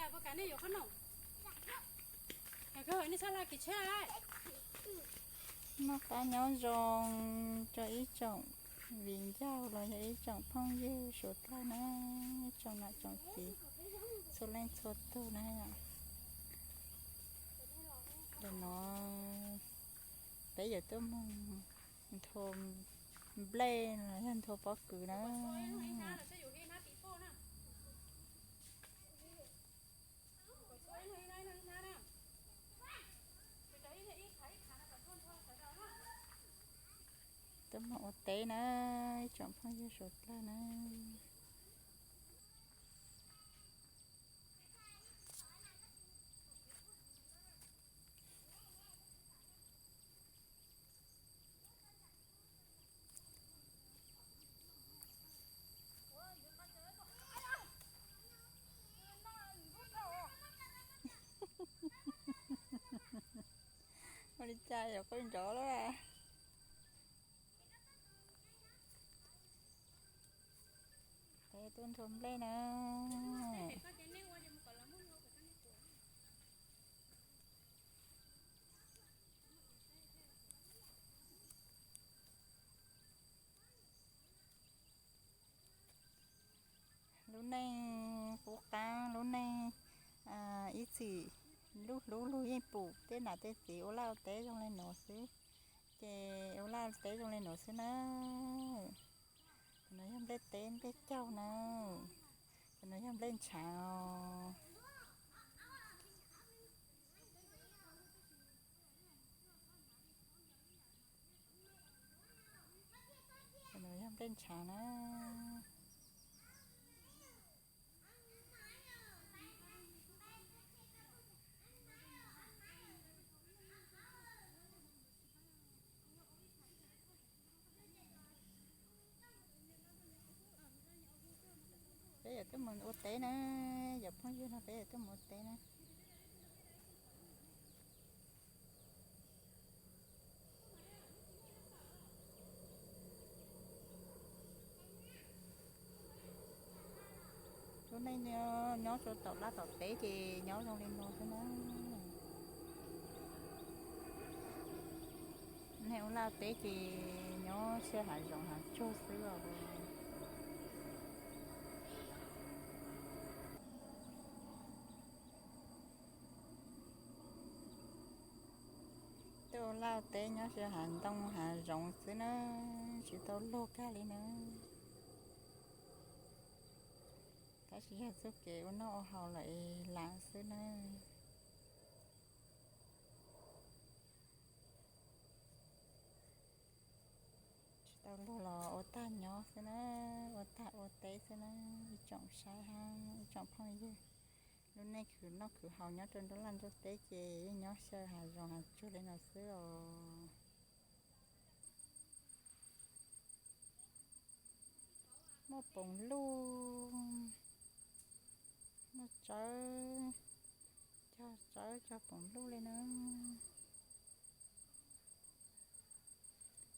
Noj qab nyob zoo rau ib tsoom viv ncaus los yog ib tsoom phooj ywg suav dlawg na, ib tsoom nam tsoom txiv txhua leej txhua tug na. Ntawm no peb yuav tuaj mus nthua nplej los yog nthua pob kws na. Tuaj mus ua teb na, ib tsoom phooj ywg suav dlawg na. Ua li cas yuav qw nrov lawm? Peb tuaj nthua nplej na. Lub neej qub qab, lub neej ib txhis lub hlub lug yeej pum tej nam tej txiv ua laj ua teb zoo li nuav xwb, ces ua laj ua teb zoo li nuav xwb na. Cov no yog nplej teb nplej caug na. Cov no yog nplej ntshav os. Cov no yog nplej ntshav na. Peb yuav tuaj mus ua teb na, cov phooj ywg no peb yuav tuaj mus ua teb na. Lub neej nyob rau tom laj tom teb ces nyob zoo li no xwb na. Nej ua laj teb ces nyob xyaw hav zoov hav tsuag xwb os. Tuaj ua laj teb nyob xyaw hav ntoo hav zoov xwb na, tsis tau luag kag li na. Tab sis yog txuj kev ua noj ua haus lawm es lam xwb na. Tsis tau luag los ua tag nyob xwb na, ua tag ua teb xwb na, ib tsoom saib hab ib tsoom phooj ywg. Lub neej khwv noj khwv haus nyob rau nruab laj nruab teb ces yeej nyob xyaw hav zoov hav tsuag li no xwb os. Muaj poom luj, muaj tsawb, cog tsawb cog poom luj li na.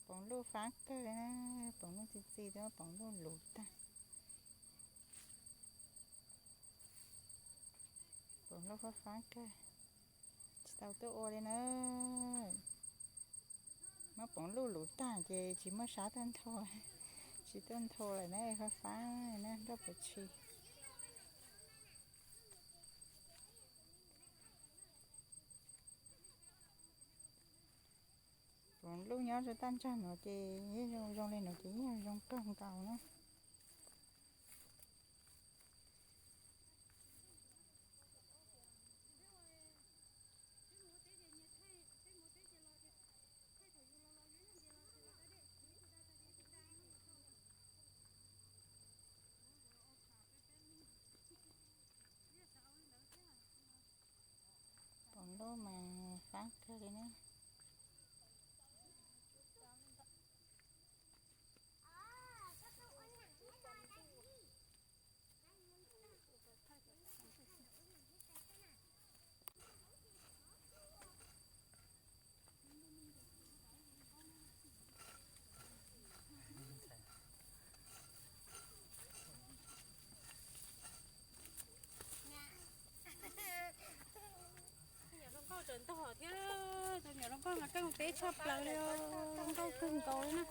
Poom luj faab kawg li na, poom luj txi txi twb muab poom luj luv tag. Poom luj faab faab kawg, tsis tau tuaj ua li na. Muab poom luj luv tag ces tsis muaj sab tuaj nthua, tsis tuaj nthua lawm na, faab faab na nroj puas tshis. Poom luj nyob rau tag nrho nuav ces yeej zoo zoo li nuav ces yeej zoo kawg nkaus na. Poom luj mas faab kawg li na. Mas keej teb tshaj plaws li, nkauj kawg nkaus li na.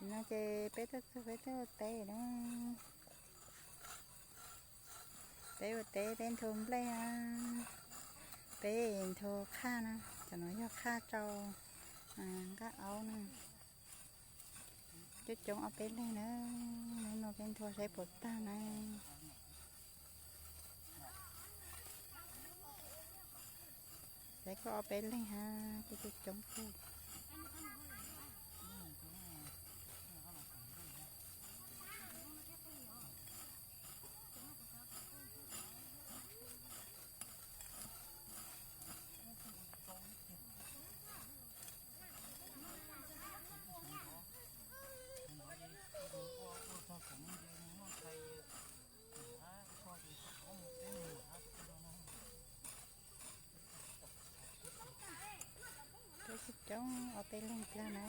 No ces peb tuaj txog peb tuaj ua teb na. Peb ua teb peb nthuav nplej na. Peb nthuav qhaj na, cov no yog qhaj rau nqaj aub na. Coob coob ob peb leeg na, hnub no peb nthuav saib puas tag na. Saib kuj ob peb leeg hab, kuj coob coob kawg. Peb coob coob ob peb leeg kiag na.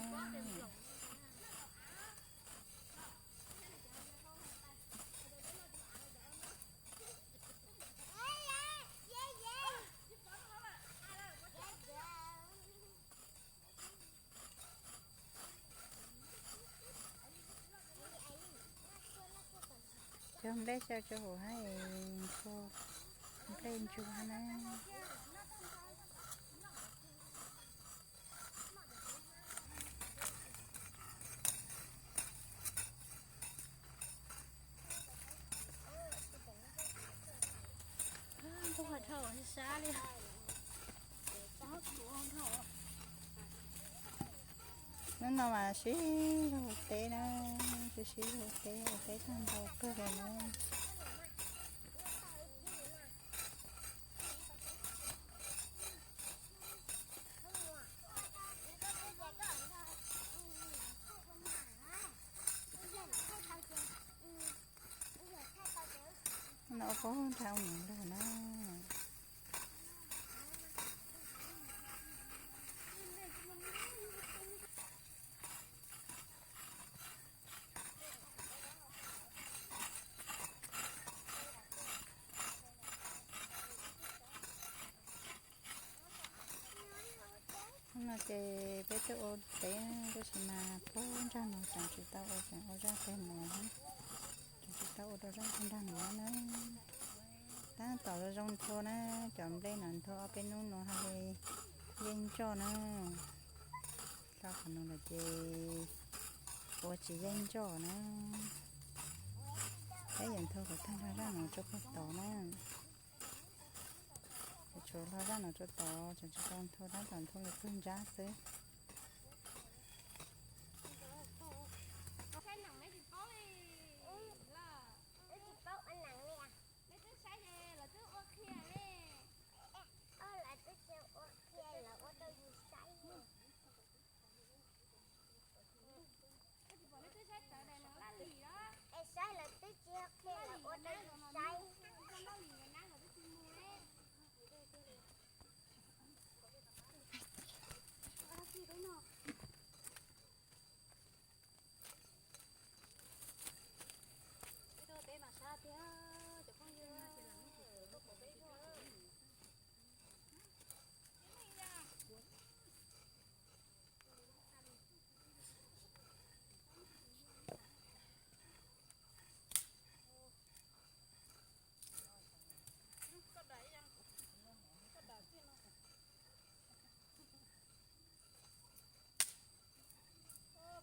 Cog nplej xyaw rau hauv hab es nthuav nplej ntsuag hab na. Ntuj, ha dhau sab li. Hnub no mas sib ua teb na, sib sib ua teb, ua teb tag nrho kawg li na. No ua pob nrag ua nws lug na. Hnub no ces peb tuaj ua teb tab sis mas pob nrag no tseem tsis tau ua, tseem ua zaj tag mus, tseem tsis tau ua rau zaj tag nrag no na. Tab tom zoo zoo nthua na, cov nplej no nthua ob peb hnub no haj li yeej ntsoj na. Hla qhov no lawm ces ua tsis yeej ntsoj na. Peb yuav nthua kom tag nrho zaj no rau puag tod na. Tshuav hlo zaj no rau tod, tseem tsis tau nthua, tab tom nthua lawv tug ntsab xwb. Es saib lawv twb tsis qhia lawv ua rau yus saib. Peb tuaj teb mas sab tiag cov phooj ywg, tuaj pom peb ua.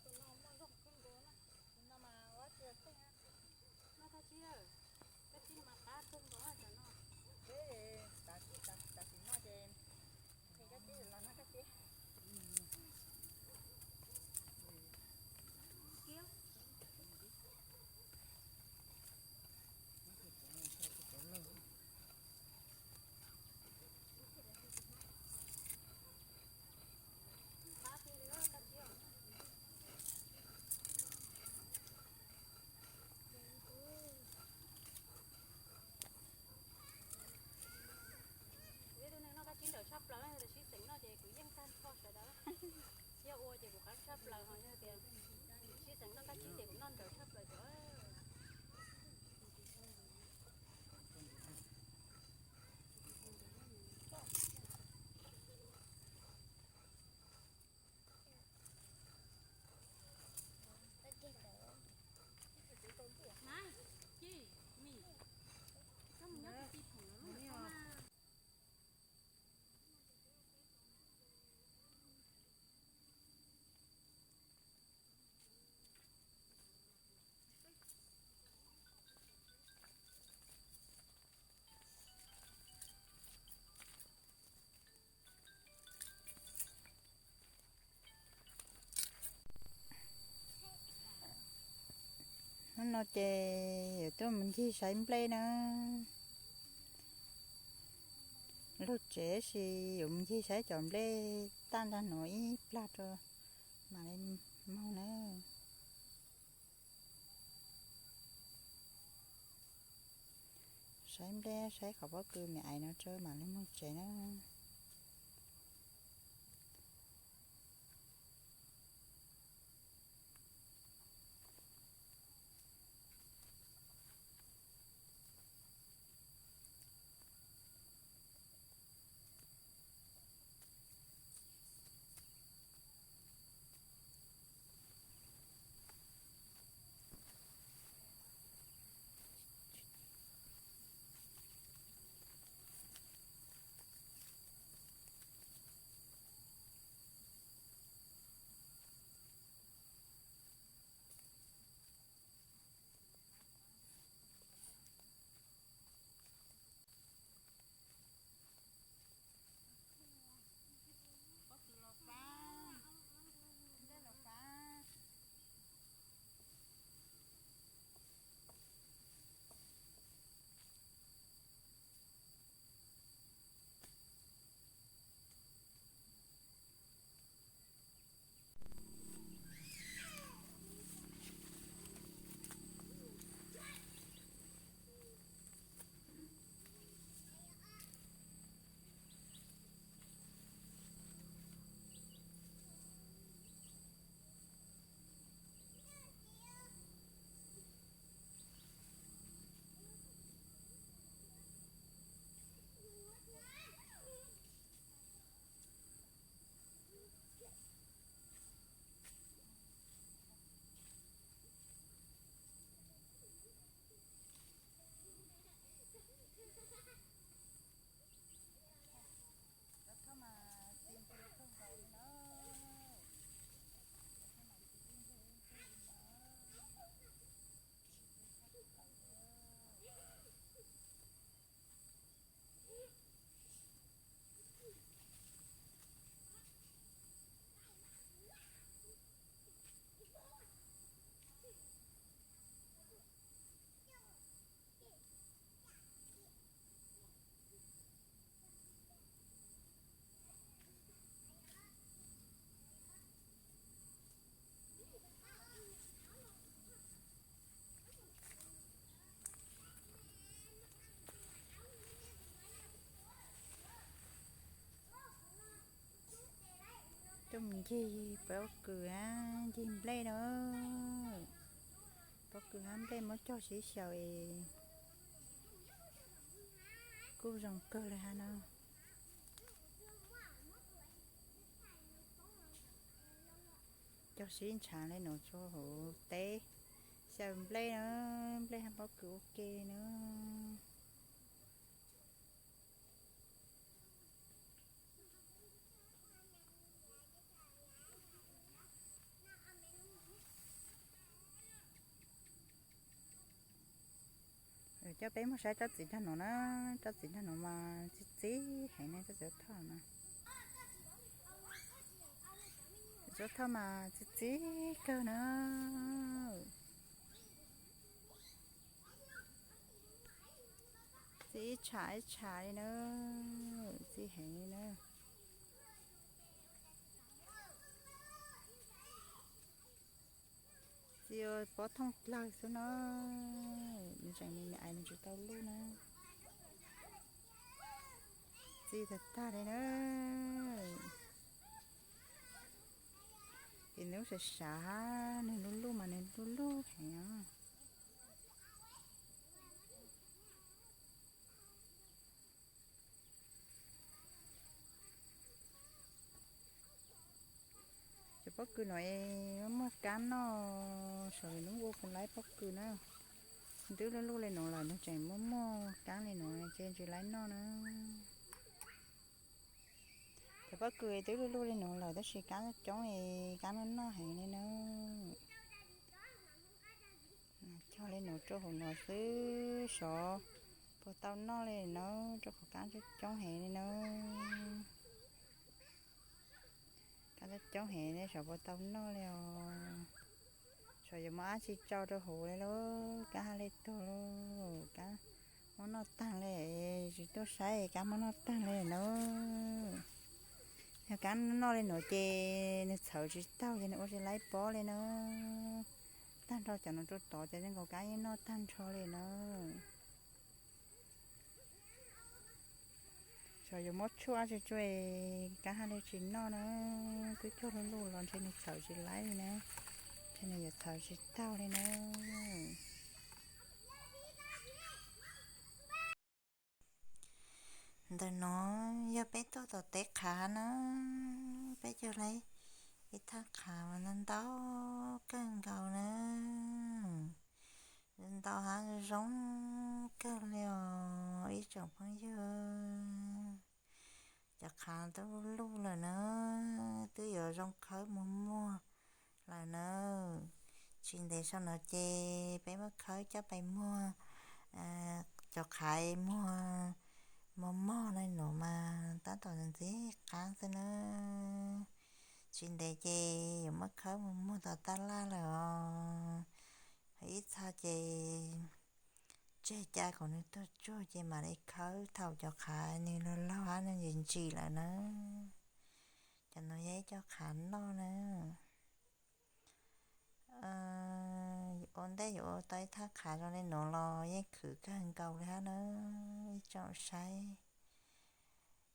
Tus no muaj zoo kawg nkaus na. Tus no mas ua tiag tiag. Noj kab tsib, kab tsib no mas qab kawg nkaus cov no. Peb tav, tam sim no ces nqhis kab tsib los noj kab tsib. Kuv yog tus neeg noj kab tsib nrawm tshaj plaws, yog tias sib xeem noj ces kuv yeej tag nrho sawv daws. Yog ua ces kuv qab tshaj plaws, ho yog tias sib xeem noj kab tsib ces kuv noj nrawm tshaj plaws cov. No ces yuav tuaj mus ncig saib nplej na. Lug tsev sis yuav mus ncig saib cov nplej taj nrag nuav ib plag rua mam li moog na. Saib nplej saib qhov pob kws me aiv no rua mam li moog tsev na. Tuaj mus ncig pob kws hab ncig nplej na. Pob kws hab nplej muab cog sib xyaw es kuj zoo kawg li hab na. Cog sib ntshav le nuav rua huv teb, xyaw nplej na, nplej hab pob kws ua ke na. Coj peb moog saib tsob txiv nraag nuav na, tsob txiv nraag nuav mas txi txib heev ne, tsob txiv thoj na. Tsob thoj mas txi txib kawg na. Txi ib tsham ib tsham li na, txi heev li na. Txi ua pob thooj dlawg xwb na, nws tseem me me aiv nws tsis tau luj na. Txi tag tag li na. Ces nws lub sav sav, nws luj luj mas nws luj luj heev os. Cov pob kws no muaj kaab noj, saum lub ua kuv laib pob kws na. Twb luj luj li nuav lawm nws tseem muaj muaj kaab li nuav ces tsis laib noj na. Cov pob kws twb luj luj li nuav lawm tab sis kaab coob es kaab noj noj heev li na. Cog li nuav rua huv nuav xwb sov puas tau noj li na, rua qhov kaab coob coob heev li na. Kaab coob coob heev li sov puas tau noj li os. Yuav muab dab tsi tso rau hauv li lauj, kab haj li tuag lauj, kab muab noj tag li, tsis tuaj saib kab muab noj tag li na. Yog kab noj li no ces nws txhawv tsis taug ces nws ua tsis laib pob li na. Tag nrho cov no rau tod ces zoo nkaus kab yeej noj tag nrho li na. Xyov yuav muab tshuaj tsi tsua, kab haj li tsis noj na. Twb cuag luj luj los ntshe nws txhawv tsis laib li na. Ntshe nws yuav txhawv tsis taug li na. Ntawm no yog peb tuaj tom teb qhav na, peb cog lawm ib thaj qhav mas ntau ntau kawg nkaus na, ntau hab zoo kawg li os ib tsoom phooj ywg. Cov qhav twb luj lawm na, twb yuav zoo khawb mus muag lawm na. Tsis ntev sau no ces peb muab khawb coj pais muag, cov qhav muag mos mos li no mas tab tom ntxim qab xwb na. Tsis ntev ces yuav muab khawb mus muag tom tab laj lawm os. Ib txha ces tseg ca kom nws tuag tsuag ces mam li khawb thaum cov qhav nws laug laug hab nws ntsim ntsim lawm na. Cov no yog ib co qhav noj na. Ua ntej yuav ua tau ib thaj qhav zoo li no los yeej khwv kawg nkaus li hab na, ib tsoom saib.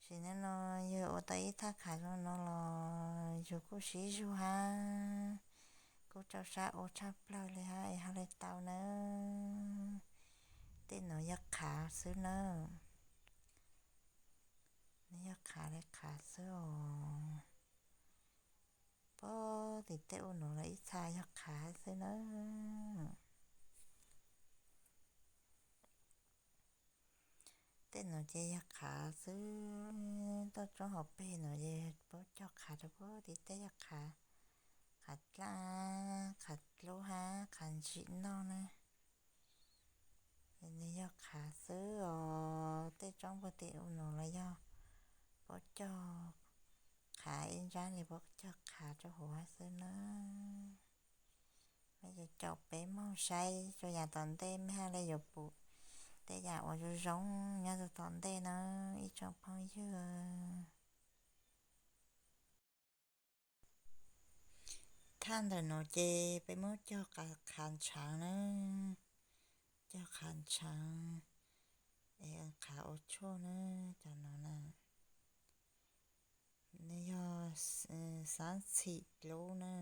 Sim neej no yog ua tau ib thaj qhav zoo no los yus kuj sib zug hab, kuj rau sab ua tshaj plawg li hab es haj li tau na. Tej no yog qhav xwb na, nws yog qhav li qhav xwb os. Puag tim tej ua no los ib txha yog qhav xwb na. Tej no ces yog qhav xwb, toj roob hauv pes no ces puab cog qhav rau puag tim tej yog qhav, qhav dlaj, qhav dlub hab qhav ntsim noj na. Nws yog qhav xwb os, tej roob puag tim ub no los yog puab cog qhav ib nrab li puab cog qhav rau hauv hab xwb na. Mej yuav caum peb moog saib rua yav tom ntej mej haj li yuav pum tej yam uas zoo zoo nyob rua tom ntej na ib tsoom phooj ywg. Thaj ntawm no ces peb muab cog qhav ntshaav na, cog qhav ntshaav es qhav ua tshuaj na, cov no na. Nws yog xaab txhim dlub na,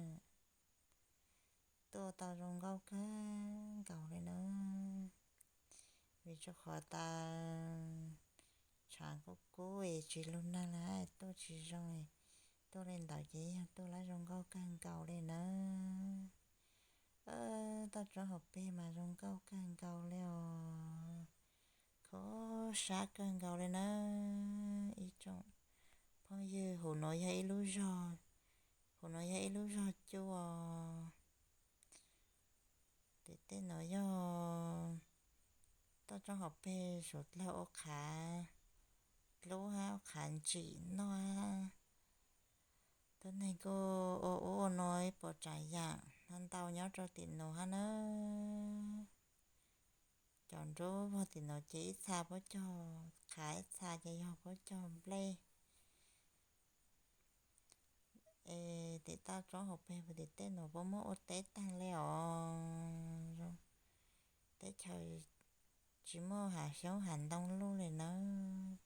tuaj tau zoo nkauj kawg nkaus li na. Vim rau qhov tas tshaav kub kub es tsis lug nag li, tuaj tsis zoo, tuaj li ntawd ces yog tuaj lab zoo nkauj kawg nkaus li na. Toj roob hauv pes mas zoo nkauj kawg nkaus li os. Kho sab kawg nkaus li na ib tsoom phooj ywg. Huv no yog ib lub zog, huv no yog ib lub zog cua. Tim tej no yog toj roob hauv pes suav dlawg ua qhav dlub hab ua qhav ntsim noj hab. Tuab neeg kuj ua ub ua no ib puas tsav yam ntau nyob rau tim no hab na. Cov nruab vog tim no ces ib txha puab cog qhav, ib txha ces yog puab cog nplej. Es tim toj roob hauv pes puag tim tej no puab muab ua teb taag li os. Teb chaws tsis muaj hav xyoob hav ntoo luj li na,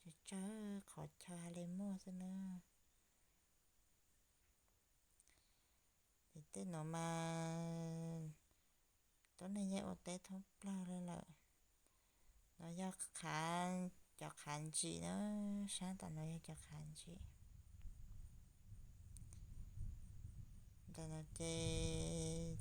tsawg tsawg qhov chaw hab li muaj xwb na. Tim tej no mas tuab neeg yeej ua teb thoob plawg li lawm. No yog qhav, cov qhav ntsim na, saab tom no yog cov qhav ntsim. Ntawm no ces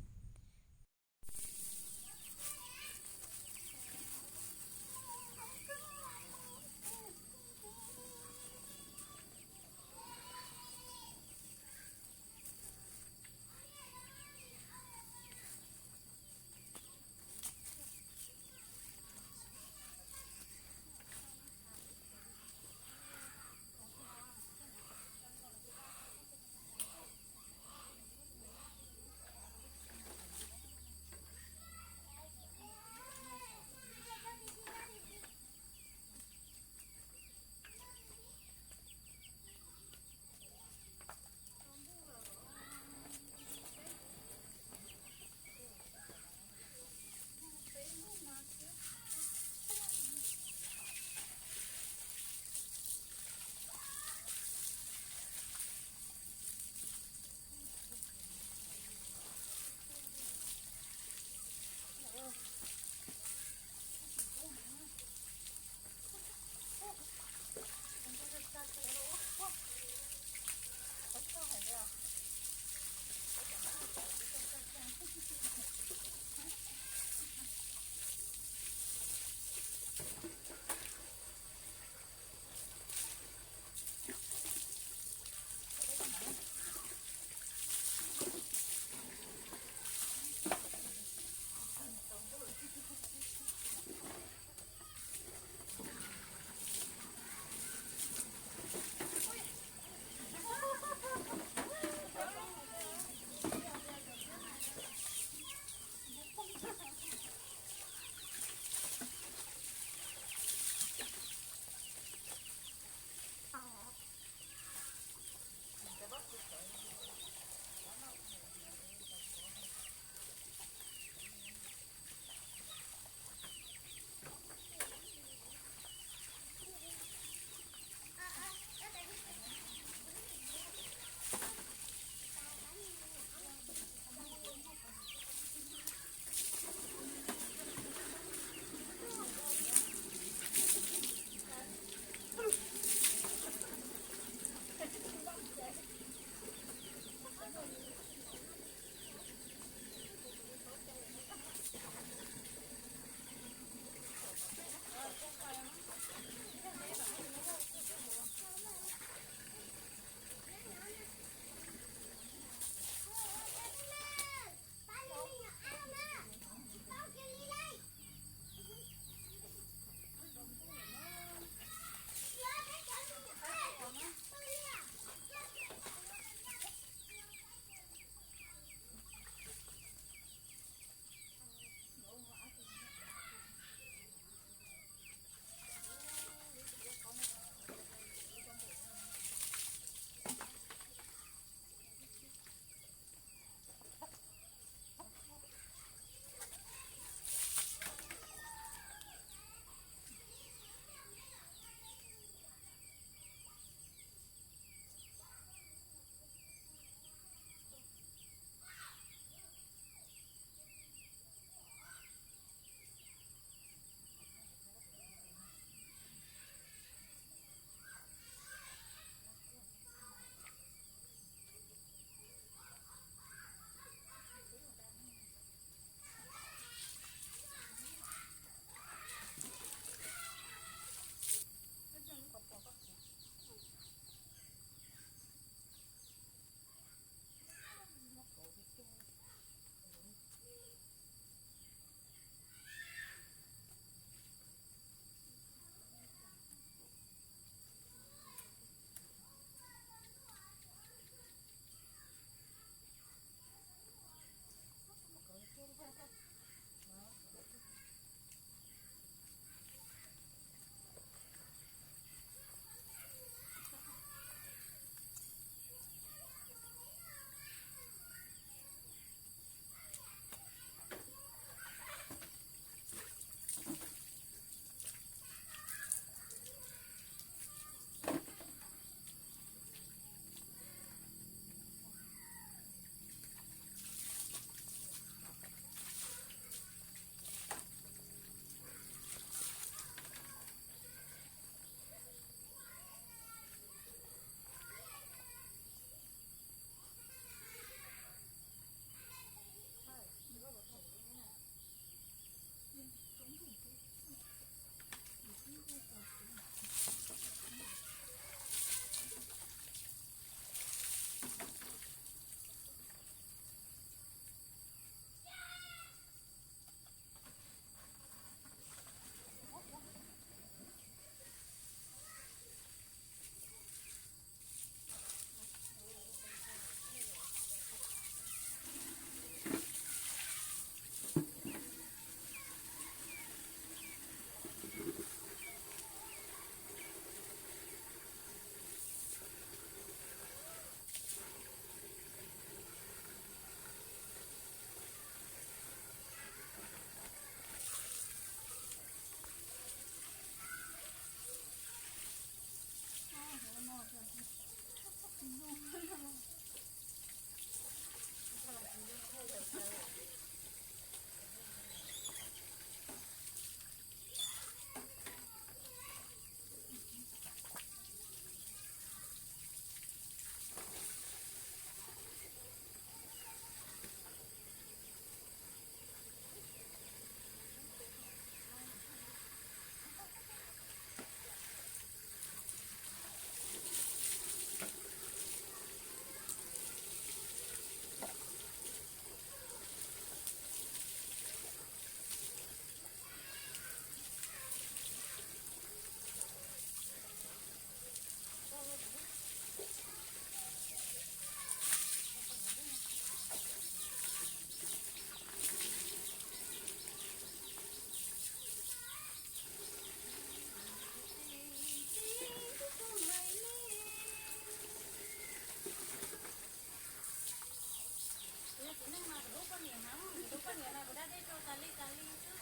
Txiv neej mas kuv lub poj niam mas, kuv lub poj niam mas kuv da dej rau tas li tas li xwb.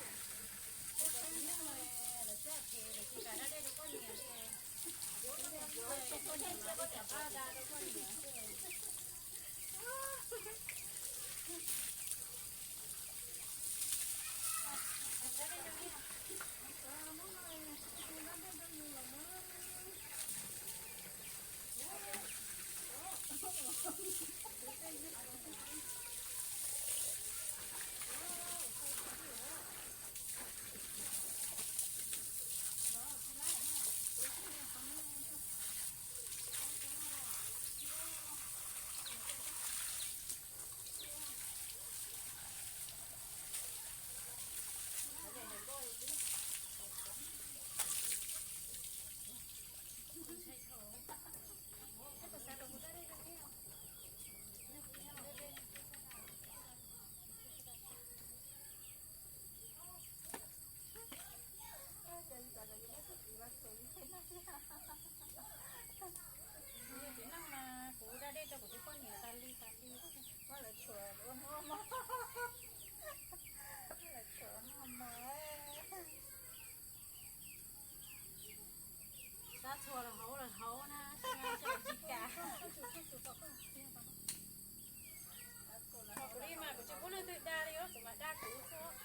Kuv txiv neej mas lawv txawj phem, lawv tsis kam da dej rau poj niam li. Kuv lub poj niam, kuv lub poj niam mas ib txwm da rau poj niam xwb. Kuv txiv neej mas kuv da dej rau kuv tus poj niam tas li tas li. Muab lawv tshuam ua noj mov, muab lawv tshuam ua noj mov. Tab txhua lawv hauv lawv hauv na, tsis kam. Kuv li mas kuv tsis pub leej twg da li os, kuv mam da kuv xwb.